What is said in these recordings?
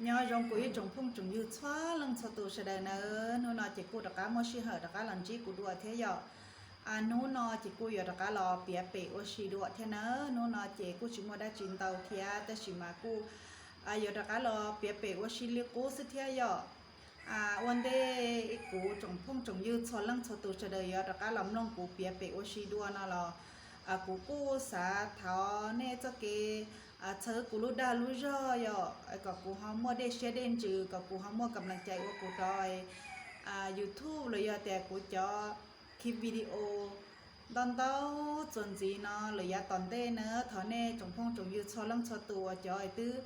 Nyob zoo kuv ib tsoom phooj tsoom ywg txhua leej txhua tus sawv daws nawb. Hnub no ces kuj rov qab muaj sij hawm rov qab los ntsib kuv dua thiab yom. Hnub no ces kuj yuav rov qab los piav pem ua si dua thiab nawb. Hnub no ces kuj tsis muaj dab tsi ntau thiab tab sis mas kuj yuav rov qab los piav pem ua si li qub xwb thiab yom. Ua ntej kuv tsoom phooj tsoom ywg txhua leej txhua tus sawv daws yuav rov qab los mloog kuv piav pem ua si dua no los kuv kuj xav thov nej txoj kev txhawb kuv lub dag lub zog yom, kom kuv ho muaj dej siab dej ntsws, kom kuv ho muaj kam lees cai ua kuv rau YouTube los yog tias kuv cov ki video ntau ntau txuas ntxiv no lawm yav tom ntej na. Thov nej tsoom phooj tsoom ywg txhua leej txhua tus uas cov twb ib txhiab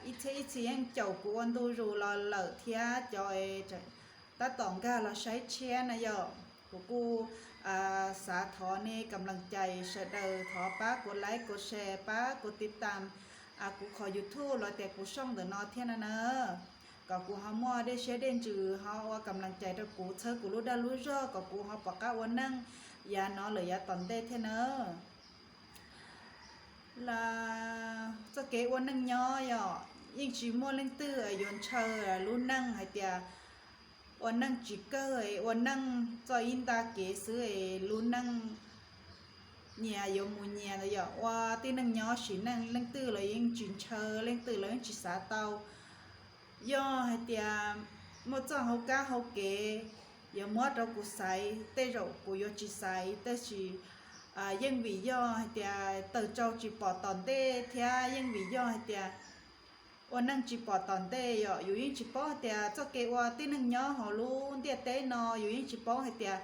ib txhis yeej caum kuv ua ntu zus los lawm thiab cov tab tom nkag los saib tshiab na yom. Kuv kuj xav thov nej kam lees cai sawv daws thov pab kuv like, kuv share, pab kuv tiv tam kuv qhov YouTube los tias kuv sooj ntawm no thiab na na, kom kuv ho muaj dej siab dej ntsws ho ua kam lees cai rau kuv txhawb kuv lub dag lub zog kom kuv ho pom qab ua neej yav no lawm yav tom ntej thiab na. Txoj kev ua neej nyob yom, yeej tsis muaj leej twg yuav ntshaw lub neej hais tias ua neej tsis kawg, ua neej txoj ib nta kev xwb es lub neej nyias yuav mus nyias ntawd yom. Ua tib neeg nyob sim neej leej twg los yeej tsis ntshaw, leej twg los yeej tsis xav tau. Yog hais tias muaj txoj hauv kab hauv kev yuav muab rau kuv xaiv, tej zaum kuv yuav tsis xaiv, tab sis yeej vim yog hais tias tawm tsau tsis pom tom ntej thiab yeej vim yog hais tias ua neej tsis pom tom ntej yom. Yus yeej tsis paub hais tias txoj kev ua tib neeg nyob hauv lub ntiaj teb no, yus yeej tsis paub hais tias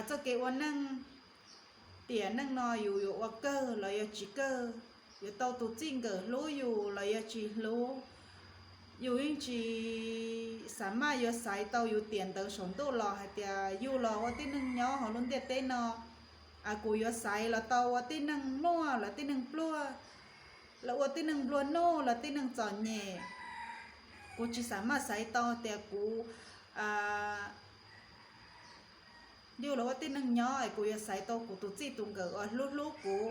txoj kev ua neej tiam neej no yus yuav ua kawg los yog tsis kawg, yuav tau tus txij nkawm hlub yus los yog tsis hlub. Yus yeej tsis xav maj yuav xaiv tau yus tiam ntawd saum ntuj los hais tias yus los ua tib neeg nyob hauv lub ntiaj teb no, kuv yuav xaiv los tau ua tib neeg muaj los tib neeg pluag, los ua tib neeg nplua nuj los tib neeg txom nyem. Kuv tsis xav maj xaiv tau tias kuv yus los ua tib neeg nyob es kuv yuav xaiv tau kuv tus txij tus nkawm uas hlub hlub kuv,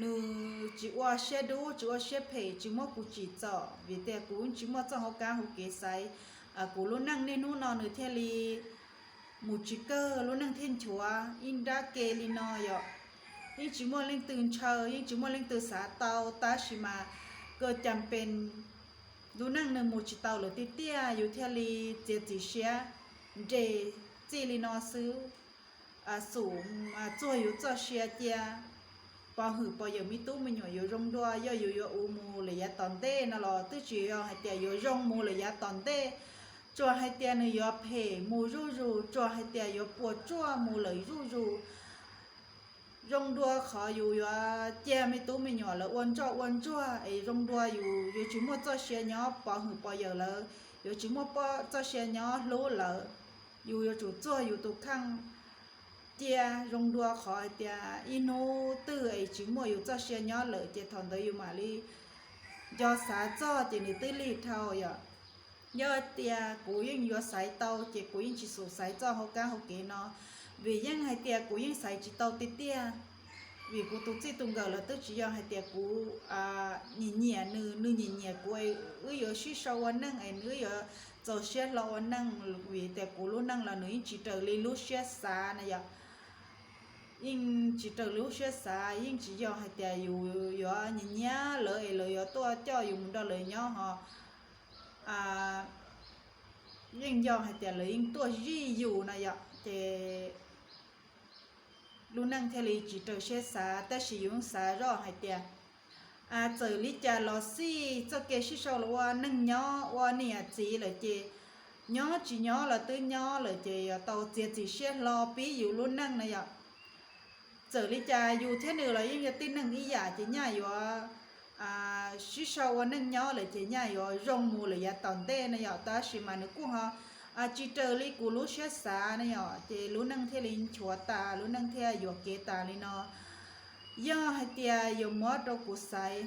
nws tsis ua siab dub tsis ua siab phem tsis muab kuv tsim txom, vim tias kuv tsis muaj txoj hauv kab hauv kev xaiv. Kuv lub neej niaj hnub no nws thiaj li mus tsis kawg, lub neej thiaj nchuav ib nrab ke li no yom. Yeej tsis muaj leej twg ntshaw, yeej tsis muaj leej twg xav tau, tab sis mas kawg cas pes lub neej nws mus tsis tau lawm tiag tiag, yus thiaj li txiav txim siab nres txij li no xwb. Xum txuag yus txoj sia cia, pov hwm pov yawm me tub me nyuam yuav zoo dua, yog yus yuav uv mus lawm yav tom ntej no los twb tsis yog hais tias yuav zoo mus lawm yav tom ntej, tsuas hais tias nws yuav phem mus zuj zus, tsuas hais tias yuav puas tsuaj mus lawm zuj zus. Zoo dua qhov yus yuav cia me tub me nyuam lawv ua ntsoj ua ntsuag es zoo dua yus yuav tsis muaj txoj sia nyob pov hwm pov yawm lawv, yuav tsis muaj txoj sia nyob hlub lawv. Yus yuav tsum txuag yus tus kheej cia, zoo dua qhov hais tias ib hnub twg es tsis muaj yus txoj sia nyob lawm ces thaum ntawd yus mam li nco xav txog ces nws twb lig dhau yom. Yog tias kuv yeej yuav xaiv tau ces kuv yeej tsis xum xaiv txoj hauv kab hauv kev no, vim yeej hais tias kuv yeej xaiv tsis tau tiag tiag. Vim kuv tus txij tus nkawm los twb tsis yog hais tias kuv nyiam nyiam nws, nws nyiam nyiam kuv, wb yuav sib sau ua neej es wb yuav txaus siab hlo ua neej, vim tias kuv lub neej los nws yeej tsis raws li lub siab xav na yom. Yeej tsis raws li lub siab xav, yeej tsis yog hais tias yus yuav nyiam nyiam lawv es lawv yuav tuaj coj yus mus nrog lawv nyob ho. Yeej yog hais tias lawv yeej tuaj zij yus no yom, ces lub neej thiaj li tsis raws siab xav. Tab sis yus xav zoj hais tias txawm li cas los xij txoj kev sib sau los ua neej nyob ua niam txiv lawm ces nyob tsis nyob los twb nyob lawm ces yuav tau txiav txim siab hlo pib yus lub neej na yom. Txawm li cas yus thiab nws los yeej yog tib neeg ib yam ces nyaj yuav sib sau ua neej nyob lawm ces nyaj yuav zoo mus lawm yav tom ntej na yom. Tab sis mas nws kuj ho tsis raws li kuv lub siab xav na yom, ces lub neej thiaj li nchuav tas, lub neej thiaj yuam kev tas li no. Yog hais tias yuav muab rau kuv xaiv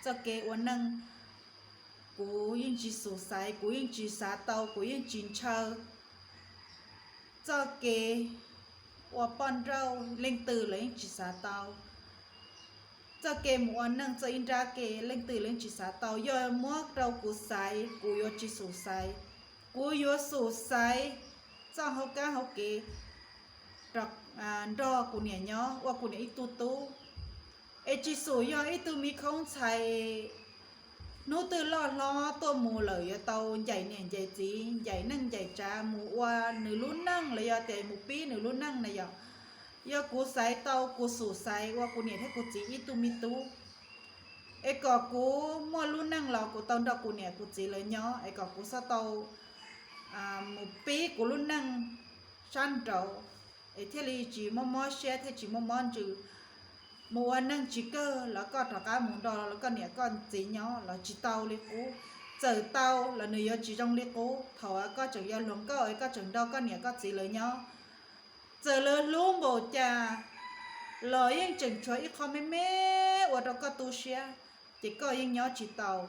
txoj kev ua neej, kuv yeej tsis xum xaiv, kuv yeej tsis xav tau, kuv yeej tsis ntshaw txoj kev ua poj nrauj, leej twg los yeej tsis xav tau. txoj kev mus ua neej txoj ib nrab kev leej twg leej tsis xav tau. Yog muab rau kuv xaiv, kuv yuav tsis xum xaiv. Kuv yuav xum xaiv txoj hauv kab hauv kev nrog kuv niam nyob ua kuv niam ib tug tub, es tsis xum yog ib tug me khaub ntxhais hnub twg loj hlob tuaj mus lawm yuav tau ncaim niam ncaim txiv, ncaim neej ncaim tsav mus ua nws lub neej los yog tias mus pib nws lub neej na yom. Yog kuv xaiv tau, kuv xum xaiv ua kuv niam thiab kuv txiv ib tug me tub, es kom kuv muaj lub neej los kuv tau nrog kuv niam kuv txiv lawv nyob, es kom kuv txhob tau mus pib kuv lub neej sab nraud, es thiaj li tsis mob mob siab thiaj tsis mob mob ntsws. Mus ua neej tsis kawg los koj rov qab mus nrog koj niam koj txiv nyob los tsis tau li qub. Txawm tau los nws yuav tsis zoo li qub thaum koj tseem yog hluas nkauj es koj tseem nrog koj niam koj txiv lawv nyob. Txawm lawv hlub npaum cas los yeej tseem tshuav ib qho me me ua rau koj tu siab, ces koj yeej nyob tsis tau.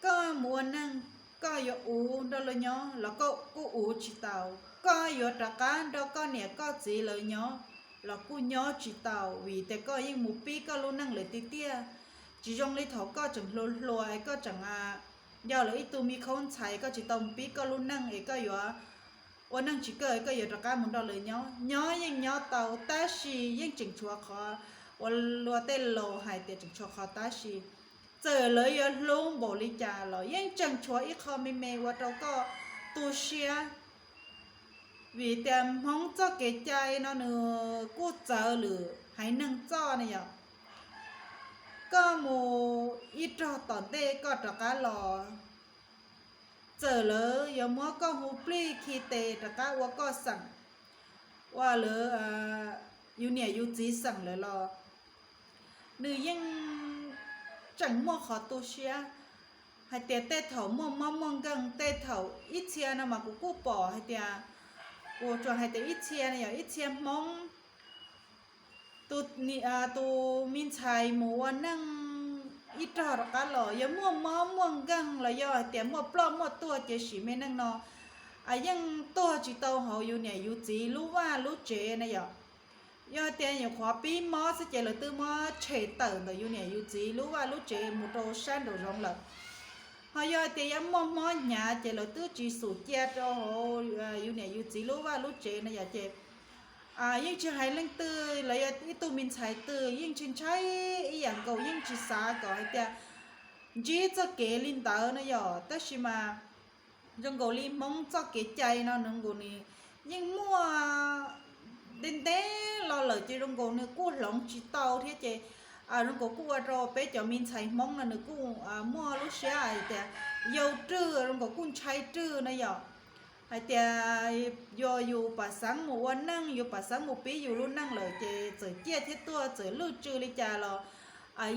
Koj mus ua neej, koj yuav uv nrog lawv nyob los koj kuj uv tsis tau. Koj yuav rov qab nrog koj niam koj txiv lawv nyob los kuj nyob tsis tau, vim tias koj yeej mus pib koj lub neej lawm tiag tiag. Tsis zoo li thaum koj tseem hluas hluas es koj tseem yog lawv ib tug me khaub ntxhais, koj tsis tau mus pib koj lub neej es koj yuav ua neej tsis kawg, koj yuav rov qab mus nrog lawv nyob. Nyob yeej nyob tau tab sis yeej tseem tshuav qhov uas luag tej laus hais tias tseem tshuav qhov tab sis. Txawm lawv yuav hlub npaum li cas los yeej tseem tshuav ib qho me me ua rau koj tu siab, vim tias Hmoob txoj kev cai no nws kuj txawv lwm haiv neeg txoj ne yom. Koj mus ib rog tom ntej koj rov qab los, txawm lawv yuav muab koj hu plij khi tes rov qab ua koj xeem, ua lawv yus niam yus txiv xeem lawm los nws yeej tseem muaj qhov tu siab. Hais tias tej thaum muaj mob muaj nkeeg, tej thaum ib txhia no mas kuv kuj pom hais tias, kuv tsuas hais tias ib txhia no yog ib txhia Hmoob tus me ntxhais mus ua neej ib rog rov qab los yog muaj mob muaj nkeeg los yog hais tias muaj ploj muaj tuag ces sim me neej no yeej tuag tsis tau hauv yus niam yus txiv lub vaj lub tsev na yom. Yog tias nyuam qhuav pib mob xwb ces lawv twb muab tshem tawm ntawm yus niam yus txiv lub vaj lub tsev mus rau sab nraum zoov lawm. Ho yog tias yuav muaj mob hnyav ces lawv twb tsis xum cia rau hauv yus niam yus txiv lub vaj lub tsev na yom. Ces yeej tsis hais leej twg los yog ib tug me ntxhais twg yeej tsis ntshai ib yam nkaus, yeej tsis xav kom hais tias ntsib txoj kev li ntawd na yom. Tab sis mas zoo nkaus li Hmoob txoj kev cai no nws nkaus nws yeej muaj ntev ntev los lawm ces zoo nkaus nws kuj hloov tsis tau thiab ces zoo nkaus kuj ua rau peb cov me ntxhais Hmoob no nws kuj muaj lub siab hais tias yau rwg, zoo nkaus kuj ntshai rwg na yom. Hais tias yog yus pam xeeb mus ua neej, yus pam xeeb mus pib yus lub neej lawm ces txawm ciaj thiab tuag, txawm lwj tsw li cas los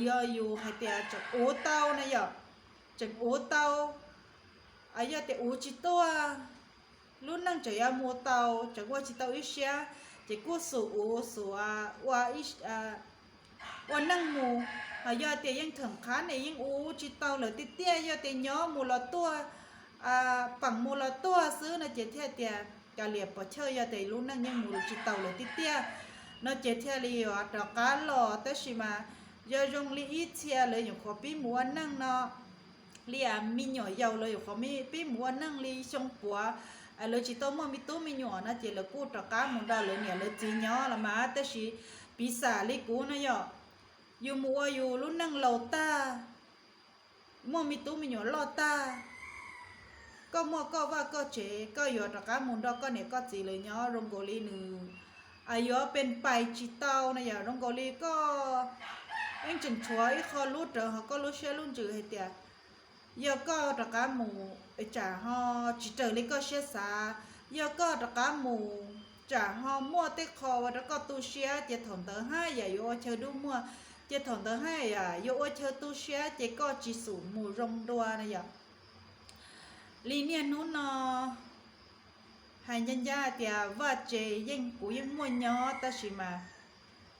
yog yus hais tias tseem uv tau na yom, tseem uv tau. Yog tias uv tsis tuag, lub neej tseem yuav mus tau, tseem ua tsis tau ib siab, ces kuj xum uv xum ua ua neej mus. Ho yog tias yeej theem qhab ne yeej uv tsis tau lawm tiag tiag, yog tias nyob mus los tuag, pam mus los tuag xwb no ces thiaj tias kav liam pov chawj, yog tias lub neej yeej mus tsis tau lawm tiag tiag no ces thiaj li yuav rov qab los. Tab sis mas yog zoo li ib txhia lawv nyuam qhuav pib mus ua neej no, li me nyuam yaus lawv nyuam qhuav pib mus ua neej li xyoo puav, lawv tsis tau muaj me tub me nyuam no ces lawv kuj rov qab mus nrog lawv niam lawv txiv nyob los mas. Tab sis piv xam li kuv no yom, yus mus ua yus lub neej laus tag, muaj me tub me nyuam loj tag, koj muaj koj vaj koj tsev, koj yuav rov qab mus nrog koj niam koj txiv lawv nyob zoo nkaus li nws yuav pes pais tsis tau na yom. Zoo nkaus li koj yeej tseem tshuav ib qho lub rawv hauv koj lub siab lub ntsws hais tias yog koj rov qab mus tsam ho tsis raws li koj siab xav, yog koj rov qab mus tsam ho muaj tej qho ua rau koj tu siab ces thaum ntawd haj yam yuav ua chaw dub muag, ces thaum ntawd haj yam yuav ua chaw tu siab ces koj tsis xum mus zoo dua na yom. Li niaj hnub no hais ncaj ncaj tias vaj tsev yeej kuv yeej muaj nyob tab sis mas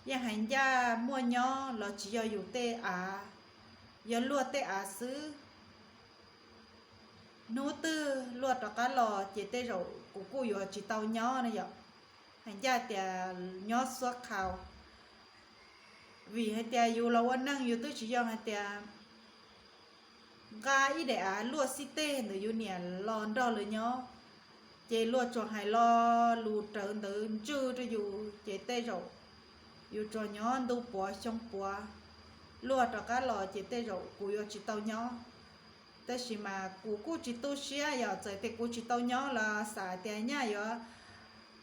yeej hais ncaj muaj nyob los tsis yog yus tej av, yog luag tej av xwb. Hnub twg luag rov qab los ces tej zaum kuv kuj yuav tsis tau nyob na yom. Hais ncaj tias nyob xuab khau. Vim hais tias yus los ua neej yus twb tsis yog hais tias nqa ib daim av luaj xib teg ntawm yus niam los nrog lawv nyob, ces luag tsuas hais lo lus rawv ntawd ntswj rau yus ces tej zaum yus tsuas nyob ntu puav xyoo puav, luag rov qab los ces tej zaum kuv yuav tsis tau nyob. Tab sis mas kuv kuj tsis tu siab yom, txawm tias kuv tsis tau nyob los xav tias nyaj yuav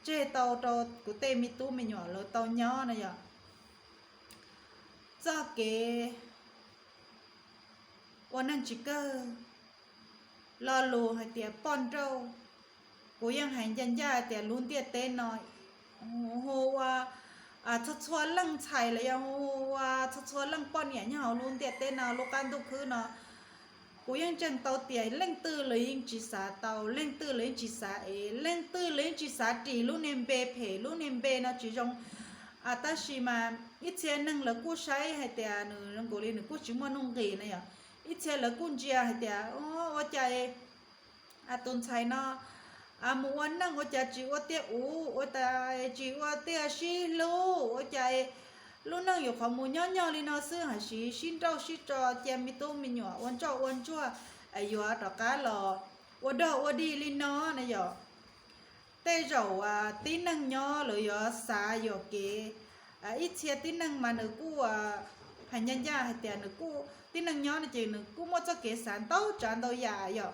tseg tau rau kuv tej me tub me nyuam lawv tau nyob no yom. Txoj kev ua neej tsis kawg, lo lus hais tias poj nrauj, kuv yeej hais ncaj ncaj tias lub ntiaj teb no hu ua txhua txhua leej ntxhais los yog hu ua txhua txhua leej poj niam nyob hauv lub ntiaj teb no lub qab ntuj khwb no, kuv yeej ntseeg tau tias leej twg los yeej tsis xav tau, leej twg los yeej tsis xav ev, leej twg los yeej tsis xav ris lub niag npe phem lub niag npe no tsis zoo. Tab sis mas ib txhia neeg lawv kuj saib hais tias nws zoo nkaus li nws kuj tsis muaj nuj nqis na yom. Ib txhia lawv kuj ntsia hais tias ua cas tus ntxhais no mus ua neej ua cas tsis ua tiag uv, ua cas tsis ua tiag sib hlub, ua cas lub neej yuav qhov mus nyob nyog li no xwb, hais sib nrauj sib tso cia me tub me nyuam ua ntsoj ua ntsuag, yuav rov qab los ua dog ua dig li no na yom. Tej zaum tib neeg nyob lawv yuav xav yuam kev, ib txhia tib neeg mas nws kuj hais ncaj ncaj hais tias nws kuj tib neeg nyob no ces nws kuj muaj txoj kev xav ntau tsav ntau yam yom.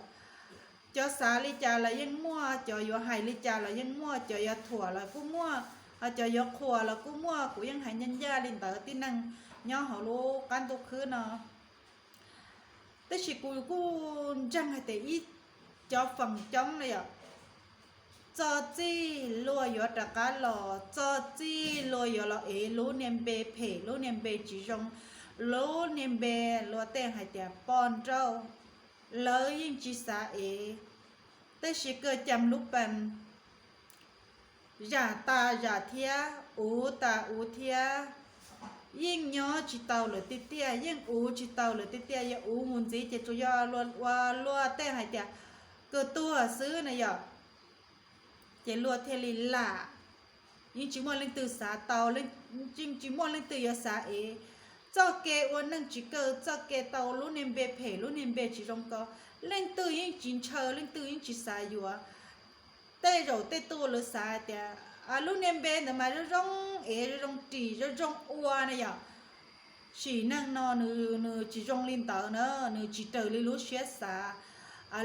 Cov xav li cas los yeej muaj, cov yuav hais li cas los yeej muaj, cov yuav thuam los kuj muaj, ho cov yuav qhuas los kuj muaj. Kuv yeej hais ncaj ncaj li ntawd tib neeg nyob hauv lub qab ntuj khwb no. Tab sis kuv kuj ntseeg hais tias ib cov feem coob na yom, txog txij luag yuav rov qab los, txog txij luag yuav los ev lub niag npe phem lub niag npe tsis zoo, lub niag npe luag tej hais tias poj nrauj, lawv yeej tsis xav ev. Tab sis kawg cas lub pees zam tas zam thiab uv tas uv thiab, yeej nyob tsis tau lawm tiag tiag, yeej uv tsis tau lawm tiag tiag. Yog uv mus ntxiv ces tsuas yog ua luag tej hais tias kawg tuag xwb na yom. Ces luag thiaj li lam, yeej tsis muaj leej twg xav tau, yeej tsis muaj leej twg yuav xav ev. Txoj kev ua neej tsis kawg, txoj kev tau lub niag npe phem lub niag npe tsis zoo ko, leej twg yeej tsis ntshaw, leej twg yeej tsis xav yuav. Tej zaum tej tug lawv xav tias lub niag npe ntawd mas zoo zoo ev, zoo zoo ris, zoo zoo ua na yom. Sim neej no nws tsis zoo li ntawd na, nws tsis raws li lub siab xav.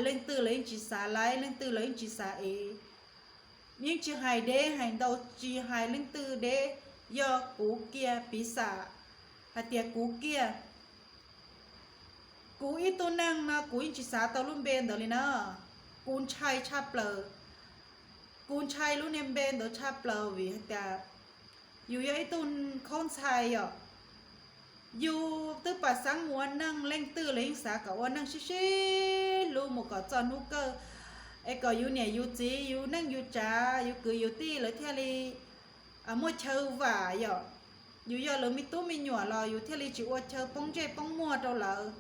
Leej twg los yeej tsis xav laib, leej twg los yeej tsis xav ev. Yeej tsis hais deb hais ntau, tsis hais leej twg deb, yog kuv kiag piv xam hais tias kuv kiag, kuv ib tug neeg no kuv yeej tsis xav tau lub npe ntawd li na. Kuv ntshai tshaj plaws, kuv ntshai lub niag npe ntawd tshaj plaws vim hais tias yus yog ib tug khaub ntxhais yom. Yus twb pam xeeb mus ua neej, leej twg los yeej xav kom ua neej sib sib hlub mus kom txog hnub kawg, es kom yus niam yus txiv, yus neej yus tsav, yus kwv yus tij lawv thiaj li muaj chaw vam yom. Yus yog lawv me tub me nyuam los yus thiaj li tsis ua chaw poob ntsej poob muag rau lawv,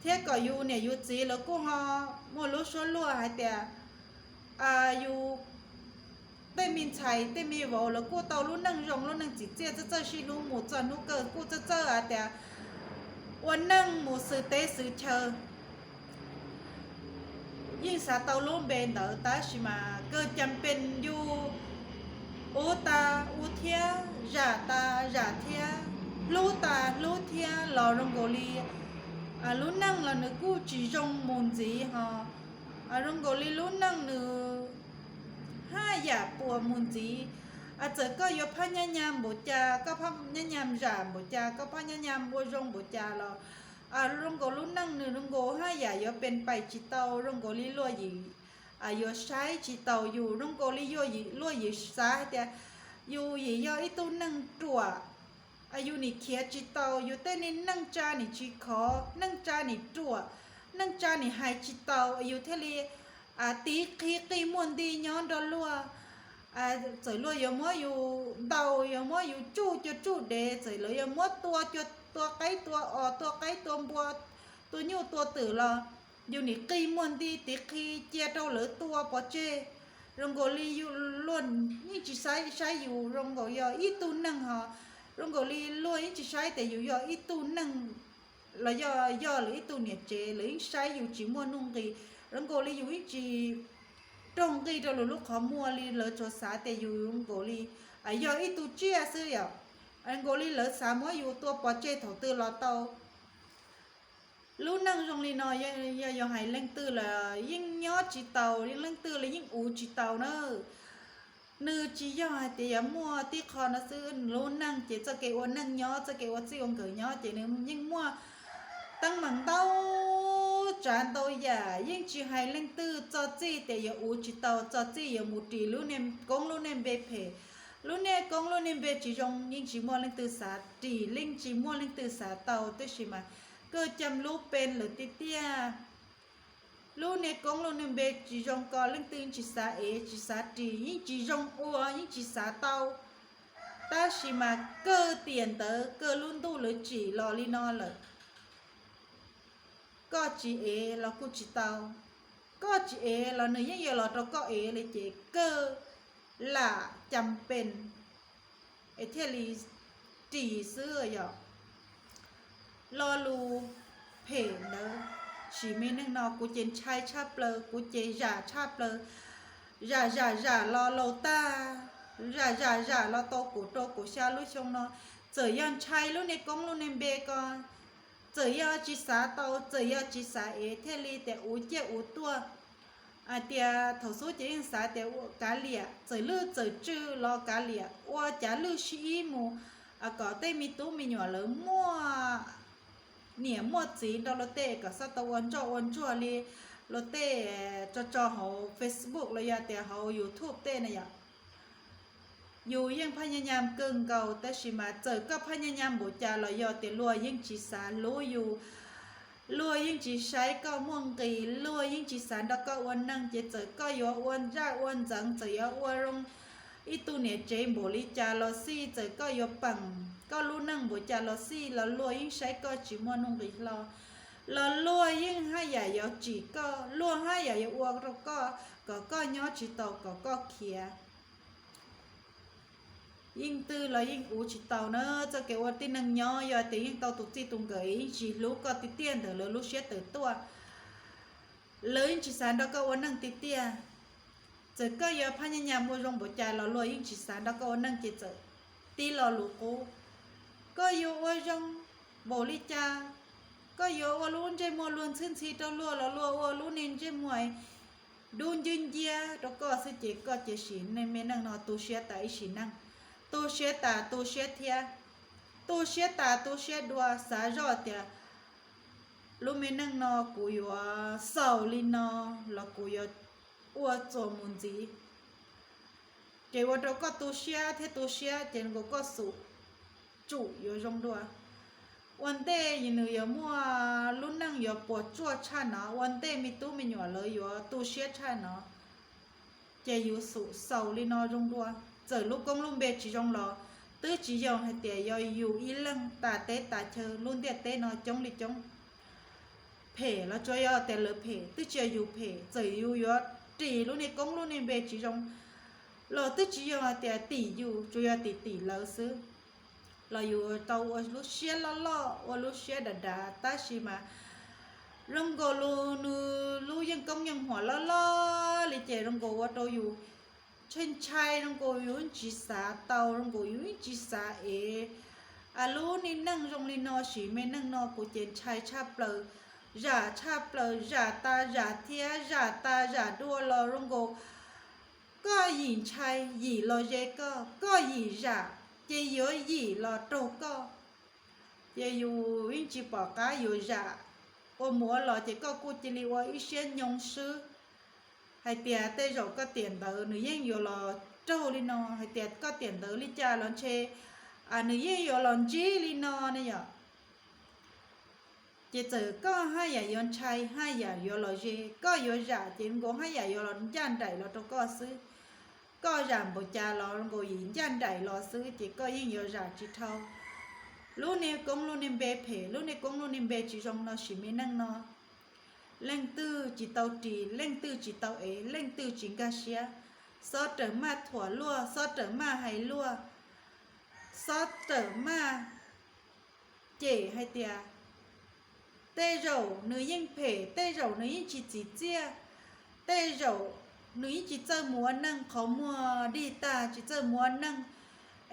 thiab kom yus niam yus txiv lawv kuj ho muaj lub suab luag hais tias yus tej me ntxhais tej me vauv lawv kuj tau lub neej zoo lub neej tsim txiaj txawj txawj sib hlub mus txog hnub kawg, kuj txawj txawj hais tias ua neej mus xwm teb xwm chaw. Yeej xav tau lub npe ntawd tab sis mas kawg cas pes yus uv tas uv thiab, zam tas zam thiab, hlub tas hlub thiab los zoo nkaus li lub neej los nws kuj tsis zoo mus ntxiv ho. Zoo nkaus li lub neej nws haj yam puas mus ntxiv. Txawm koj yuav phab nyab nyam npaum cas, koj phab nyab nyam zam npaum cas, koj phab nyab nyam ua zoo npaum cas los zoo nkaus lub neej nws zoo nkaus haj yam yuav pes pais tsis tau, zoo nkaus li luag yim yuav saib tsis taus yus, zoo nkaus li luag yim xav hais tias yus yim yog ib tug neeg ruam, yus nim khiav tsis tau, yus tej niag neej tsa nim tsis khov, neej tsa nim ruam, neej tsa nim hais tsis tau, yus thiaj li tiv qhi qij muaj nti nyob nrog luag. Txawm luag yuav muab yus ntaus, yuav muab yus tsuj cua tsuj dev, txawm lawv yuav muab tua cua, tua qaib tua os, tua qaib tua npua, tua nyuj tua twm los yus nim qij muaj nti tiv qhi cia rau lawv tua pov tseg. Zoo nkaus li luag yeej tsis saib, saib yus zoo nkaus yog ib tug neeg ho Zoo nkaus li luag yeej tsis saib tias yus yog ib tug neeg los yog yog lawv ib tug niam tsev, lawv yeej saib yus tsis muaj nuj nqis. Zoo nkaus li yus yeej tsis raug nqi rau lawv lub qhov muag li, lawv tsuas xav tias yus zoo nkaus li yog ib tug tsiaj xwb yom. Zoo nkaus li lawv xav muab yus tua pov tseg thaum twg los tau. Lub neej zoo li no, yog yus hais leej twg los yeej nyob tsis taus, leej twg los yeej uv tsis taus na. Nws tsis yog hais tias yuav muaj tib qho no xwb, lub neej ces txoj kev ua neej nyob, txoj kev ua txij ua nkawm nyob ces nws yeej muaj teeb meem ntau tsav ntau yam, yeej tsis hais leej twg, txog txij tias yuav uv tsis tau, txog txij yuav mus ris lub niag koob lub niag npe phem, lub niag koob lub niag npe tsis zoo, yeej tsis muaj leej twg xav ris, yeej tsis muaj leej twg xav tau, tab sis mas kawg coj lub pes lawm tiag tiag. Lub niag koob lub niag npe tsis zoo ko leej twg yeej tsis xav ev, tsis xav ris, yeej tsis zoo ua, yeej tsis xav tau. Tab sis mas kawg tiam ntawd kawg lub ntuj lawv tsim los li no lawm, koj tsis ev los kuj tsis tau, koj tsis ev los nws yeej yuav los rau koj ev li ces kawg lam cam pes es thiaj li ris xwb yom. Lo lus phem ntawd, sim me neej no kuv ces ntshai tshaj plaws, kuv ces zam tshaj plaws, zam zam zam los laus tag, zam zam zam los tau kaum rau kaum xya lub xyoo no, txawm yog ntshai lub niag koob lub niag npe ko, txawm yog tsis xav tau, txawm yog tsis xav ev thiaj li tias uv ciaj uv tuaj. Hais tias thaum xub ces yeej xav tias ua kav liam, txawm lwj txawm tswj los kav liam, ua cav lwj sib ib mus, kom tej me tub me nyuam lawv muaj niam muaj txiv nrog luag tej kom txhob tau ua ntsoj ua ntsuag li luag tej tso tso hauv Facebook los yog tias hauv YouTube tej na yom. Yus yeej phaj nyaj nyam kawg nkaus tab sis mas txawm koj phaj nyaj nyam npaum cas los yog tias luag yeej tsis xav hlub yus, luag yeej tsis saib koj muaj nqis, luag yeej tsis xav nrog koj ua neej ces txawm koj yuav ua zaj ua ntxeev, txawm yuav ua zoo ib tug niam tsev npaum li cas los xij, txawm koj yuav peem koj lub neej npaum cas los xij los luag yeej saib koj tsis muaj nuj nqis hlo, los luag yeej haj yam yuav tsim koj, luag haj yam yuav ua rau koj kom koj nyob tsis tau, kom koj khiav. Yeej twg los yeej uv tsis tau na. Txoj kev ua tib neeg nyob yog tias yeej tau tus txij tus nkawm yeej tsis hlub koj tiag tiag ntawm lawv lub siab tawm tuaj, lawv yeej tsis xav nrog koj ua neej tiag tiag. Txawm koj yuav phaj nyaj nyam ua zoo npaum cas los luag yeej tsis xav nrog koj ua neej ces txawm tib lo lus qub. Koj yuav ua zoo npaum li cas, koj yuav ua lub ntsej muag luag ntxhwb ntxhi rau luag los luag ua lub niag ntsej muag dub nciab nciab rau koj xwb ces koj cia li sim me neej no tu siab tas ib sim neej, tu siab tas tu siab thiab, tu siab tas tu siab dua, xav zoj tias lub me neej no kuv yuav xaus li no los kuv yuav ua txuas mus ntxiv. Ces ua rau koj tu siab thiab tu siab ces nkaus koj xum tsum yuav zoo dua. Ua ntej nws yuav muaj lub neej yuav puas tsuaj tshaj no, ua ntej me tub me nyuam lawv yuav tu siab tshaj no, ces yus xum xaus li no zoo dua. Txawm lub koob lub npe tsis zoo los twb tsis yog hais tias yog yus ib leeg, tas teb tas chaw lub ntiaj teb no coob li coob. Phem los tsuas yog tias lawv phem, twb tsis yog yus phem. Txawm yus yuav ris lub niag koob lub niag npe tsis zoo los twb tsis yog hais tias tim yus, tsuas yog tim tim lawv xwb. Los yus tau ua lub siab loj loj, ua lub siab dav dav, tab sis mas zoo nkaus li nws lub yeej koob yeej huam loj loj li ces zoo nkaus ua rau yus ntshai ntshai, zoo nkaus yus tsis xav tau, zoo nkaus yus tsis xav ev. Lub niag neej zoo li no, sim me neej no kuv ces ntshai tshaj plaws, zam tshaj plaws, zam tas zam thiab zam tas zam dua los zoo nkaus koj yim ntshai yim los ze koj, koj yim zam ces yuav yim los raug koj. Ces yus yeej tsis pom qab yuav zam, ua mus ua los ces koj kuj cia li ua ib siab nyoo swb hais tias tej zaum koj tiam ntawd nws yeej yuav los raug li no, hais tias koj tiam ntawd li cas los ntshe nws yeej yuav los ntsib li no ne yom. Ces txawm koj haj yam yuav ntshai, haj yam yuav los ze, koj yuav zam ces nkaus haj yam yuav los ncaj nraim los rau koj xwb. Koj zam npaum cas los nkaus yim ncaj nraim los xwb ces koj yeej yuav zam tsis dhau. Lub niag koob lub niag npe phem, lub niag koob lub niag npe tsis zoo no, sim me neej no leej twg tsis tau ris, leej twg tsis tau ev, leej twg tsis nkag siab, xob rawm maj thuam luag, xob rawm maj hais luag, xob rawm maj cem hais tias tej zaum nws yeej phem, tej zaum nws yeej tsis txim txiaj, tej zaum nws yeej tsis txawj mus ua neej, qhov muag dig tag tsis txawj mus ua neej,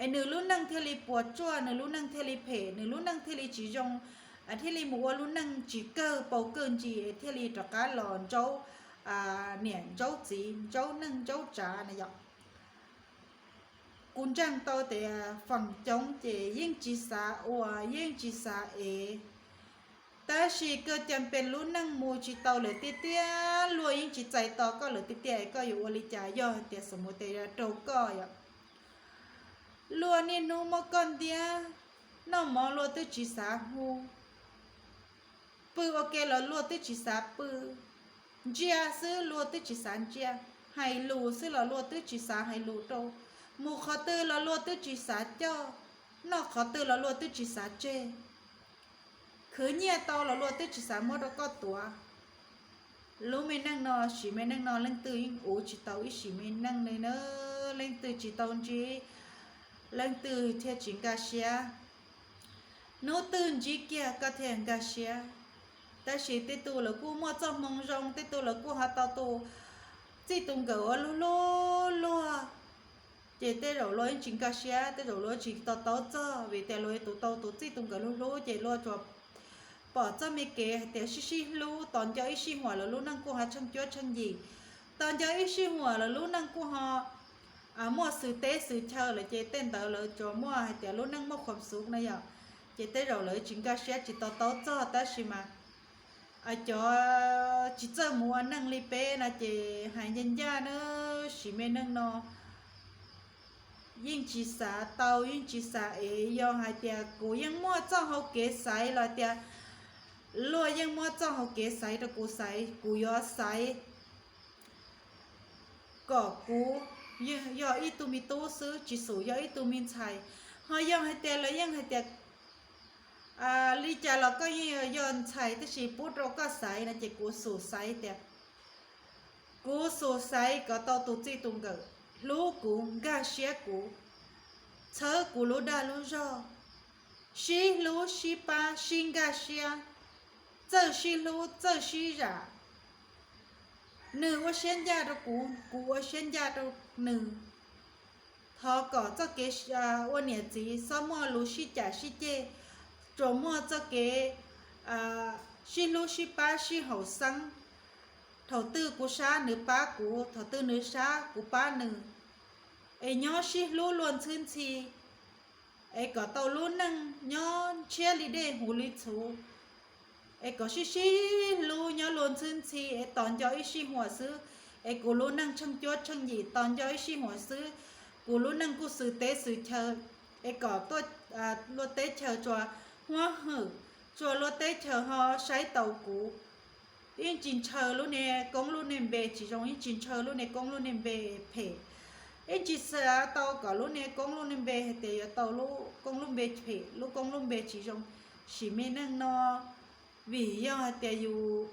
es nws lub neej thiaj li puas tsuaj, nws lub neej thiaj li phem, nws lub neej thiaj li tsis zoo, thiaj li mus ua lub neej tsis kawg paus kawg ntsis, thiaj li rov qab los ntsaub niam ntsaub txiv, ntsaub neej ntsaub tsav na yom. Kuv ntseeg tau tias feem coob ces yeej tsis xav ua, yeej tsis xav ev, tab sis kawg cas pes lub neej mus tsis tau lawm tiag tiag, luag yeej tsis txais tos koj lawm tiag tiag, koj yuav ua li cas? Yog hais tias xav mus tes raug koj yom, luag niaj hnub muab koj ntiab, noj mov luag twb tsis xav hu, pw ua ke los luag twb tsis xav pw, ntsia xwb luag twb tsis xav ntsia, hais lus xwb los luag twb tsis xav hais lus rau, mus qhov twg los luag twb tsis xav coj, noj qhov twg los luag twb tsis xav tseg, khwv nyiaj tau los luag twb tsis xav muab rau koj tuav. Lub me neej no, sim me neej no leej twg yeej uv tsis tau ib sim me neej li na, leej twg tsis tau ntsib, leej twg thiaj tsis nkag siab. Hnub twg ntsib kiag koj thiaj nkag siab. Tab sis tej tug lawv kuj muaj txoj hmoo zoo, tej tug lawv kuj ho tau tus txij tus nkawm uas luag luag luag, ces tej zaum luag yeej tsis nkag siab, tej zaum luag tsis to taub txog, vim tias luag tus tau tus txij tus nkawm luag hlub ces luag tsuas pom txoj me kev hais tias sib sib hlub, tos nco ib sij huam lawv lub neej kuj ho tsheej cuab tsheej yim, tos nco ib sij huam lawv lub neej kuj ho muaj xwm teb xwm chaw lawm ces tej ntawd lawv tsuas muaj hais tias lub neej muaj khuam xuv na yom, ces tej zaum lawv tsis nkag siab tsis to taub txog, tab sis mas cov tsis txawj mus ua neej li peb no ces hais ncaj ncaj na, sim me neej no yeej tsis xav tau yeej tsis xav ev. Yog hais tias kuv yeej muaj txoj hau kev xaiv los tias luag yeej muaj txoj hau kev xaiv rau kuv xaiv, kuv yuav xaiv kom kuv yog ib tug me tub xwb, tsis xum yog ib tug me ntxhais. Ho yog hais tias lawv yeej hais tias li cas los koj yeej yog ntxhais tab sis pub rau koj xaiv no ces kuv xum xaiv tias kuv xum xaiv kom tau tus txij tus nkawm hlub kuv, nkag siab kuv, txhawb kuv lub dag lub zog, sib hlub sib pab sib nkag siab, txawj sib hlub txawj sib zam. Nws ua siab ncaj rau kuv, kuv ua siab ncaj rau nws. Thov kom txoj kev ua niam txiv txhob muaj lus sib cam sib ceg, tsuas muaj txoj kev sib hlub sib pab sib haum xeeb. Thaum twg kuv sab nws pab kuv, thaum twg nws sab kuv pab nws, es nyob sib hlub luag ntxhwb ntxhi, es kom tau lub neej nyob ntshiab li dej huv li txhuv, es kom sib sib hlub nyob luag ntxhwb ntxhi es tos nco ib sij huam xwb, es kuv lub neej tsheej cuab tsheej yim tos nco ib sij huam xwb, kuv lub neej kuj xwm teb xwm chaw, es kom luag teb chaws tsuas huab hwm, tsuas luag teb chaws ho saib taus kuv. Yeej tsis ntshaw lub niag koob lub niag npe tsis zoo, yeej tsis ntshaw lub niag koob lub niag npe phem, yeej tsis xav tau kom lub niag koob lub niag npe hais tias yuav tau lub koob lub npe phem, lub koob lub npe tsis zoo. Sim me neej no, vim yog hais tias yus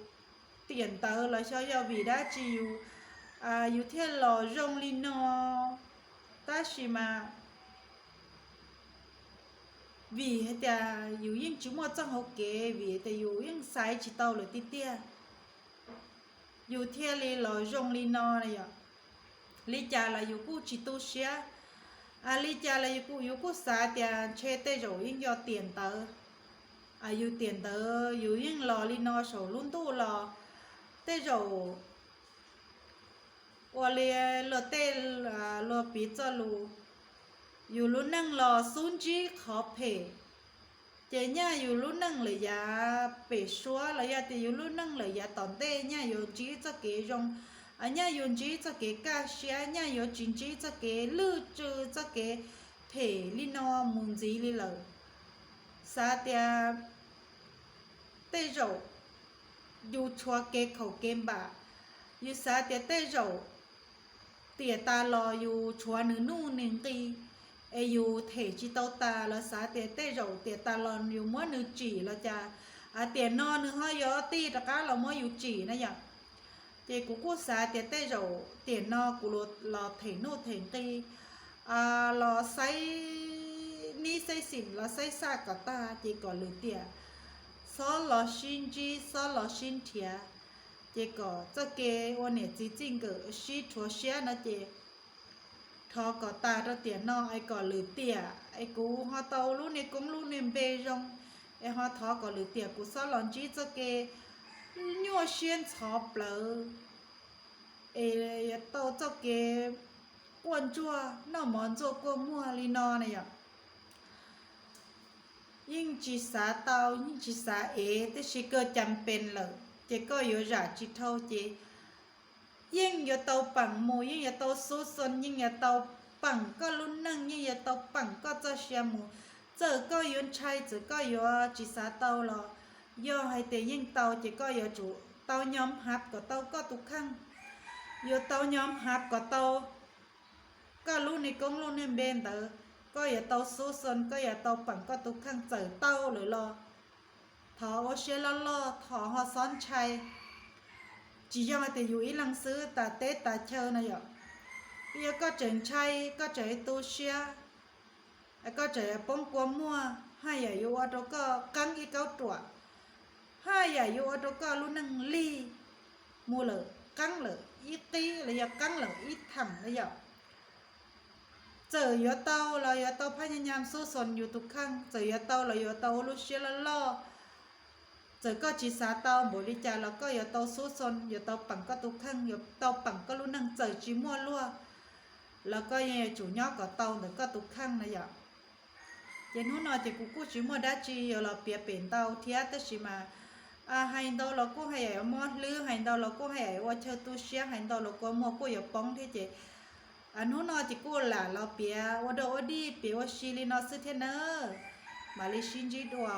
tiam ntawd los xyov yog vim dab tsi yus, yus thiaj los zoo li no. Tab sis mas vim hais tias yus yeej tsis muaj txoj hau kev, vim tias yus yeej xaiv tsis tau lawm tiag tiag, yus thiaj li los zoo li no na yom. Li cas los yus kuj tsis tu siab, li cas los yus kuj xav tias ntshe tej zaum yeej yog tiam ntawd, yus tiam ntawd yus yeej los li no saum lub ntuj los, tej zaum ua li luag tej, luag piv txoj lus, yus lub neej los xub ntsib qhov phem, ces nyaj yus lub neej lawm yav pem suab los yog tias yus lub neej lawm yav tom ntej nyaj yuav ntsib txoj kev zoo, nyaj yuav ntsib txoj kev kaj siab, nyaj yuav tsis ntsib txoj kev lwj tsw, txoj kev phem li no mus ntxiv li lawm. Xav tias tej zaum yus tshuav kev khaum kev npam, yus xav tias tej zaum tiam tas los yus tshuav nws nuj nws nqi, es yus them tsis tau tas los xav tias tej zaum tiam tas los yus muab nws tsim los cas, tiam no nws ho yuav tig rov qab los muab yus tsim na yom. Ces kuv kuj xav tias tej zaum tiam no kuv los them nuj them nqi, los xaiv sib xeeb xim los xeeb xaj kom tag ces kom lwm tiam xob los sib ntsib xob los sib nrhiav, ces kom txoj kev ua niam txiv txij nkawm sib rhuav siab no ces thov kom tas rau tiam no es kom lwm tiam es kuv ho tau lub niag koob lub niag npe zoo, es ho thov kom lwm tiam kuv xob los ntsib txoj kev nyuaj siab ntxhov plawv, es tau txoj kev quaj ntsuag noj mov ntxuaj kua muag li no na yom. Yeej tsis xav tau, yeej tsis xav ev, tab sis koj cas pes lawm ces koj yuav zam tsis dhau ces yeej yuav tau peem mus, yeej yuav tau xub xon, yeej yuav tau peem koj lub neej, yeej yuav tau peem koj txoj sia mus. Txawm koj yuav ntshai, txawm koj yuav tsis xav tau los yog hais tias yeej tau ces koj yuav tsum tau nyo hav kom tau koj tus kheej, yuav tau nyo hav kom tau koj lub niag koob lub niag npe ntawd, koj yuav tau xub xon, koj yuav tau peem koj tus kheej. Txawm tau lawm los thov ua siab loj loj, thov ho xob ntshai. Tsis yog hais tias yus ib leeg xwb, tas teb tas chaw no yom. Yog koj tseem ntshai, koj tseem tu siab, koj tseem poob kua muag, haj yam yuav ua rau koj qeeb ib kauj ruam, haj yam yuav ua rau koj lub neej lig mus lawm, qeeb lawm ib qib los yog qeeb lawm ib theem na yom. Txawm yuav tau los yuav tau phab nyab nyab xub xon yus tus kheej, txawm yuav tau los yuav tau ua lub siab loj loj. Txawm koj tsis xav tau npaum li cas los koj yuav tau xub xon, yuav tau peem koj tus kheej, yuav tau peem koj lub neej, txawm tsis muaj luag los koj yeej yuav tsum nyob kom tau ntawm koj tus kheej na yom. Ces hnub no ces kuv kuj tsis muaj dab tsi yuav los piav pem ntau thiab, tab sis mas hais ntau los kuj haj yam yuav mob hlwb, hais ntau los kuj haj yam yuav ua chaw tu siab, hais ntau los kua muag kuj yuav poob thiab ces hnub no ces kuj lam los piav ua dog ua dig, piav ua si li no xwb thiab nawb. Mam li sib ntsib dua.